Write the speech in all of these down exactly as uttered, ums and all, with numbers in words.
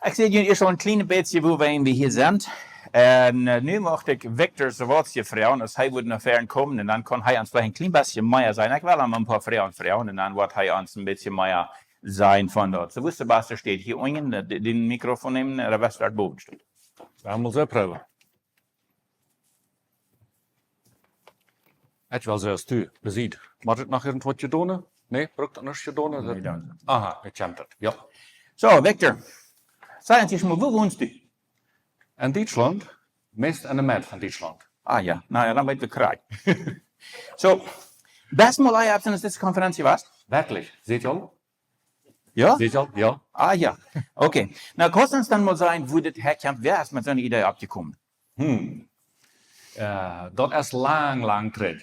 Ekj säd junt ieescht aul een kjlien bät, woo wie hia sent. Un äh, nu mucht ekj Victor Sawatzki froagen, aus hee wudd no väaren komen, un dan kaun hee ons veleicht een kjlien bät mea sajen. Ekj well am een poa Froagen froagen, un dan woat hee ons een bät mea sajen von daut. Soo, woo es daut baste, steit hia unjen, äh, de, de Mikrofon nämen, ooda waut doa bowen steit? Wie motten mol soo proowen. Ekj well soo aus du, besied. Mott ekj noch irjentwaut jedonen? Nä, brukt daut nuscht jedonen? Nä, dan. Aha, ekj kjenn daut, jo. Soo, Victor, saj ons ieescht mol, wua wonst du? En Dietschlaunt, meist en de Medd von Dietschlaunt. Ah jo, na jo, dan weet wie krakjt. Soo, best mol ea opp soone Konferenz jewast? Werkjlich, secha? Jo? Secha, jo. Ah jo, okay. Na, kaust du ons dan mol sajen, woo daut häakjemt, wäa es met soone Idee oppjekomen? Hm. Äh, daut es lang, lang trigj.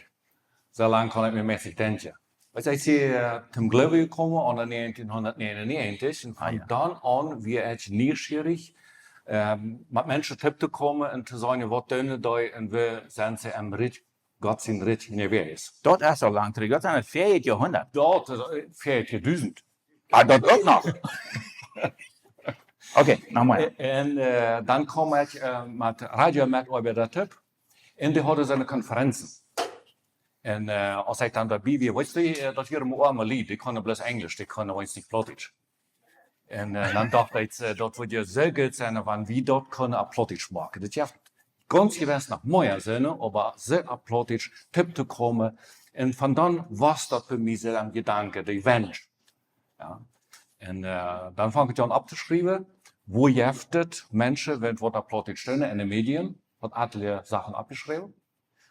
Soo lang kaun ekj mie meist nich denkjen. Aus ekj hia äh, toom Gloowen jekomen, aun de negentien negenennegentig, un von Ah, jo. dan aun wia ekj nieschierich, ähm, met Menschen toop to komen un to sajen, waut doonen dee un woo sent see em Rikj, Gott sien Rikj unjawegs. Daut es aul lang trigj. Daut es daut vieede Joahundert. Daut es äh, vieede Joadusent. Ah, daut uk noch. Okay, noch mol. Un äh, dan kjeem ekj äh, met Radiomedoabeida toop. Un dee hauden soone Konferenzen. Un äh, aus ekj dan doabie wia, weetst du, äh, daut wieren mau oame Lied, dee kunnen bloos Enjlisch, dee kunnen weens nich Plautdietsch. Un äh, dan docht ekj, äh, daut wudd jo soo goot sennen, wan wie daut kunnen opp Plautdietsch moaken. Daut jeft gaunz jewess noch mea Senn, oba soo opp Plautdietsch toop to komen. Un von dan wia daut fa mie soo een Jedanke, dee Wensch. Jo. Un äh, dan funk ekj aun opptoschriewen, wua jeft et Menschen, waut opp Plautdietsch stonen en de Medien, haud aule Sachen oppjeschräwen.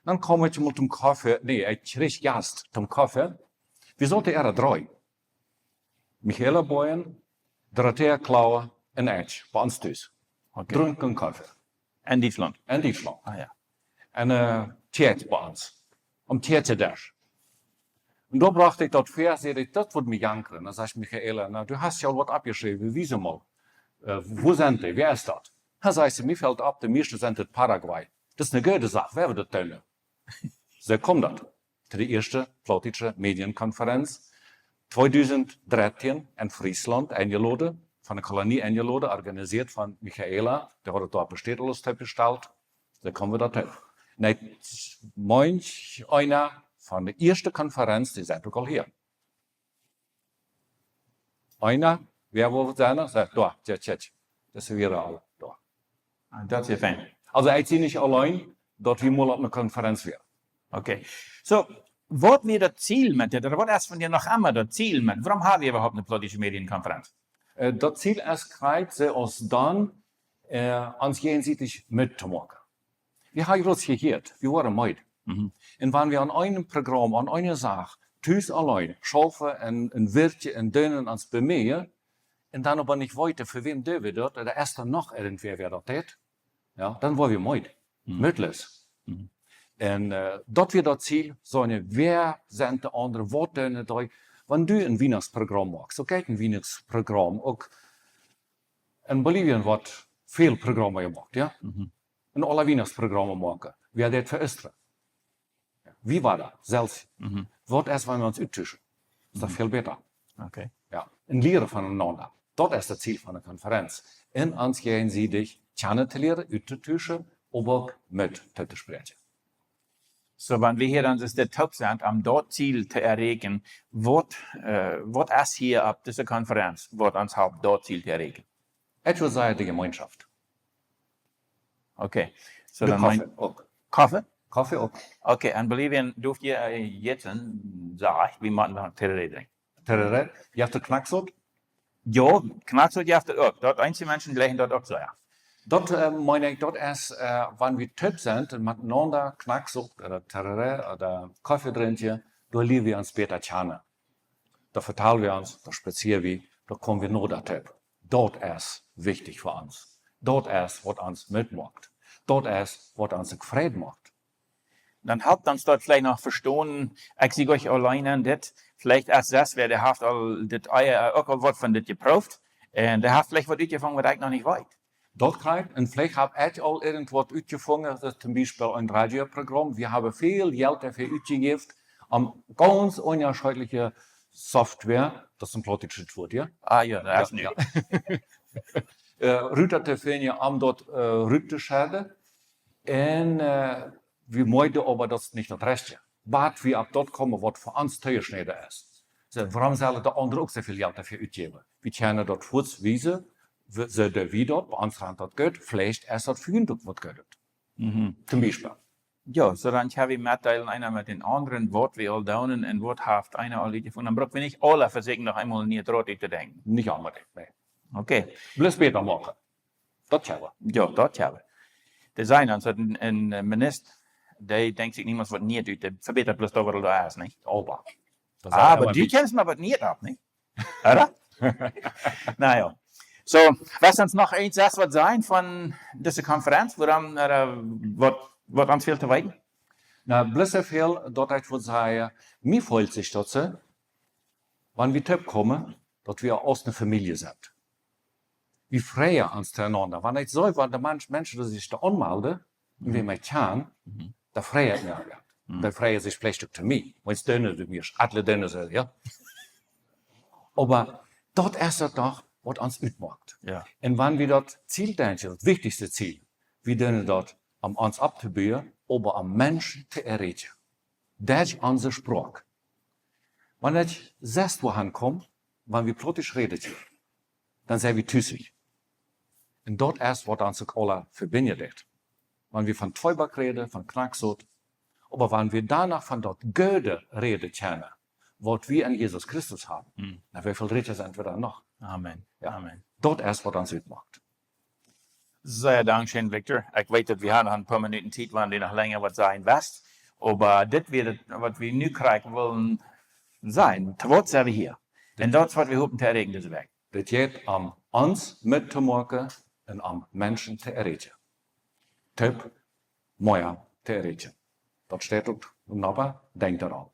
Dan kjeem ekj mol toom Koffe, nä, ekj kjrieech Jast toom Koffe. Wie sauten äwa dree. Michaela Boyen, Dorothea Klaue un ekj, bie ons tus. Okay. Drunken Koffe. En Dietschlaunt? En Dietschlaunt. Ah jo. Un äh, Tiet bie ons. Aum Tietjedesch. Un doa brocht ekj daut väa, säd ekj, daut wudd mie jankren. Dan sajcht Michaela, na, du hast jo aul waut oppjeschräwen, wies mol. Äh, wua sent dee? Wäa es daut? Dan sajcht see, mie felt opp, de mieeschte sent ut Paraguay. Daut es eene goode Sach, wie woaren daut doonen. Soo kjeem daut. To de ieeschte Plautdietsche Medienkonferenz tweedusent drettien en Frieslaunt enjeloden, von de Kolonie enjeloden, organisieet von Michaela, dee haud daut doa opp de Städ aules toopjestalt. Soo kjeemen wie doatoo. Nä, mancheena von de ieeschte Konferenz, dee sent uk aul hia. Eena, wäa wudd daut sennen? Sajcht, doa, tja, tja, tja. Daut es wada aul doa. Ah, daut es fein. Aulsoo, ekj sie nich auleen, daut wie mol opp eene Konferenz wieren. Okay. Soo, waut wia daut Ziel met dit? Ooda waut es vondoag noch emma daut Ziel met? Wuarom ha wie äwahaupt eene plautdietsche Medienkonferenz? Äh, daut Ziel es krakjt soo aus dan, äh, ons jäajensiedich Moot to moaken. Wie haben daut jehieet, wie wieren meed. Mhm. Un wan wie aun een Program, aun eene Sach, tus auleen schaufen un, un wirkjen un doonen ons bemieejen, un dan oba nich weeten, fa wäm doo wie daut, ooda es doa noch irjentwäa, wäa daut deit, jo, dan woa wie meed. Mhm. Mootloos. Mhm. Un äh, daut wia daut Ziel, seenen, wäa sent de aundre, waut doonen dee. Wan du een Wienachtsprogram moakst, soo kjikj, een Wienachtsprogram, uk en Bolivien woat väl Programme jemoakt, jo? Mhm. En aule Wienachtsprogramme moaken. Wäa deit fa Oostren? Wie wieren selfst. Mhm. Waut es, wan wie ons uttuschen? Es daut Mhm. väl bäta. Okay. Jo. Un lieren von eenaunda. Daut es daut Ziel von de Konferenz. Un ons jäajensiedich kjanen to lieren, uttotuschen, oba uk met to spräakjen. Soo, wan wie hia dan soo toop sent, om daut Ziel to erreichen, waut, äh, waut es hia opp dise Konferenz, waut ons halpt, daut Ziel to erreichen? Ekj wudd sajen, de Jemeenschoft. Okay. Soo, De dan Koffe meen uk. Koffe? Koffe uk. Okay, en Bolivien doo jie äh, jetzt, äh, sajen, wie motten noch Tereré drinkjen? Tereré, jie haben de Knacksot? Jo, Knacksot jeft et uk. Daut eenje Menschen jlikjen daut uk soo, jo. Daut äh, meen ekj, daut es, äh, wan wie toop sent un metenaunda Knacksot ooda Tereré ooda Koffe drinkjen, doa lieren wie ons bäta kjanen. Doa vetalen wie ons, doa spazieren wie, doa komen wie noda toop. Daut es wichtich fa ons. Daut es, waut ons Moot moakt. Daut es, waut ons uk Freid moakt. Dan halpt ons daut veleicht noch vestonen, ekj sie nich auleen en dit. Veleicht es daut wäa, dee haft aul dit, äh, uk aul waut von dit jeprooft. Un dee haft veleicht waut utjefungen, waut ekj noch nich weet. Daut krakjt, un veleicht hab ekj aul irjentwaut utjefungen, daut toom Biespel een Radioprogram. Wie haben väl Jelt doafäa utjejäft, om gaunz unjascheedliche Software, daut es een plautdietschet Wuat, jo? Ah jo, daut Jo, es nich. jo. äh, rut to finjen, om daut, äh, rut to schedden. Un, äh, wie motten oba daut nich daut Rajchte. Waut wie opp daut komen, waut fa ons toojeschnäden es. Soo, wuarom sellen de aundre uk soo väl Jelt doafäa utjäwen? Wie kjennen daut fuaz wiesen, wie, soo doo wie daut, bie ons rant daut goot, veleicht es daut fa junt uk waut Goodet. Mhm. Toom Biespel. Jo, soo dan kjenn wie metdeelen, eena met dän aundren, waut wie aul doonen un waut haft eena aul utjefungen. Dan bruck wie nich aule vesieekjen, noch eemol een nieet Rot uttodenkjen. Nich onbedinjt, nä. Okay. Bloos bäta moaken. Daut kjenn wie. Jo, daut kjenn wie. Dee sajen dan, soo een, een, äh, Minister, dee denkjt sikj niemols waut nieet ut, dee vebätat bloos daut, waut aul doa es, nich? Oba. Daut es Oba emma du wichtich. Kjennst mau waut nieet opp, nich? Ooda? Na jo. Soo, waut ons noch eent es waut sajen von dise Konferenz, wuarom, äh, waut, waut ons fält to weeten? Na, bloos soo väl, daut ekj wudd sajen, mie felt sikj daut soo, wan wie toopkomen, daut wie aus eene Famielje sent. Wie freien ons toom aundren. Wan ekj soo, wan de Mensch, Menschen, dee sikj doa aunmelden, un wie Mhm. mie kjanen, Mhm. dan frei ekj mie aul. Mhm. Dan freien see sikj veleicht uk to mie. Wan see doonen, du mie, aule doonen soo, jo. Oba daut es daut doch, waut ons utmoakt. Jo. Un wan wie daut Ziel denkjen, daut wichtichste Ziel, wie doonen daut, om ons opptobuen, oba om Menschen to erreichen. Daut es onse Sproak. Wan ekj sest woa han kom, wan wie Plautdietsch räden, dan sent wie tus. Un daut es, waut ons uk aule vebinjen deit. Wan wie von Tweeback räden, von Knacksot, oba wan wie dan noch von daut Goode räden kjennen, waut wie en Jesus Christus haben, Mm. na, woo väl rikja sent wie dan noch? Amen. Jo. Amen. Daut es, waut ons utmoakt. Sea dankscheen, Victor. Ekj weet, daut wie haben noch een poa Minuten Tiet, wan du noch lenja waut sajen west. Oba dit wia daut, waut wie nu krakjt wullen sajen. Toom waut sent wie hia? Un daut es, waut wie hopen to erreichen dise Wäakj. Dit jeit om ons mettomoaken un om Menschen to erreichen. Toop mea to erreichen. Daut steit uk, oba denkj doaraun.